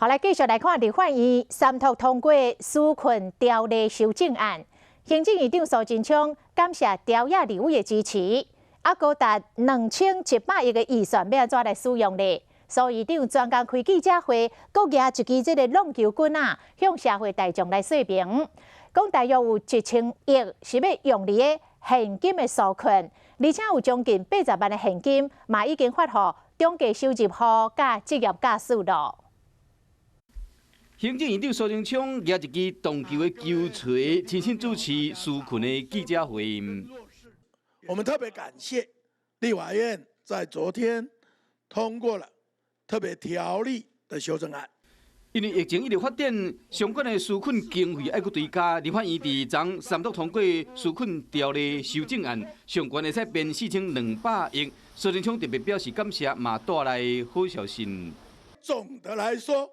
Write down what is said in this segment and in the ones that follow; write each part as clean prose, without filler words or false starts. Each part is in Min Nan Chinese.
好，來繼續來看立法院三讀通過紓困條例修正案，行政院長蘇貞昌感謝朝野立委的支持，啊，高達2100億的預算欲按怎來使用咧？蘇院長專工開記者會，閣舉一支這個挵球棍仔，向社會大眾來說明，講大約有1000億是欲用佇咧現金的紓困，而且有將近80萬的現金嘛已經發予中低收入戶佮職業駕駛囉。行政院長蘇貞昌舉一支撞球的球槌，親身主持紓困的記者會。我們特別感謝立法院在昨天通過了特別條例的修正案。因為疫情一直發展，相關的紓困經費愛閣追加。立法院佇昨三讀通過紓困條例修正案，上懸會使變4200億。蘇貞昌特別表示感謝，嘛帶來好消息。總的來說，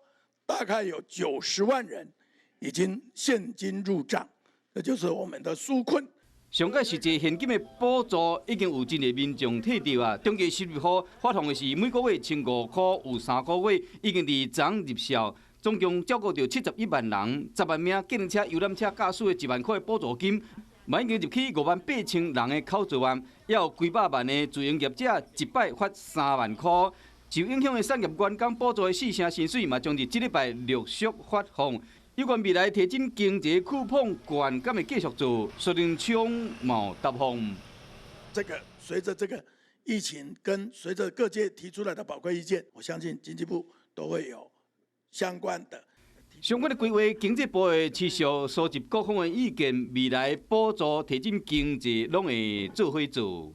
大概有90萬人已經現金入賬，這就是我們的紓困。上蓋實際現金的補助已經有真濟民眾提著啊，中低收入戶發放的是每個月1500塊，有3個月已經佇昨入數，總共照顧著71萬人，10萬名計程車、遊覽車駕駛的1萬塊的補助金，嘛已經入去5萬8千人的口袋啊，也有幾百萬的自營業者一擺發3萬塊。受影響的產業員工補助的四成薪水嘛，將佇這禮拜陸續發放。有關未來提振經濟쿠폰券，敢會繼續做？蘇貞昌嘛答覆。這個隨着這個疫情跟隨着各界提出來的寶貴意見，我相信經濟部都會有相關的。相關的規劃，經濟部會持續收集各方的意見，未來補助提振經濟攏會做伙做。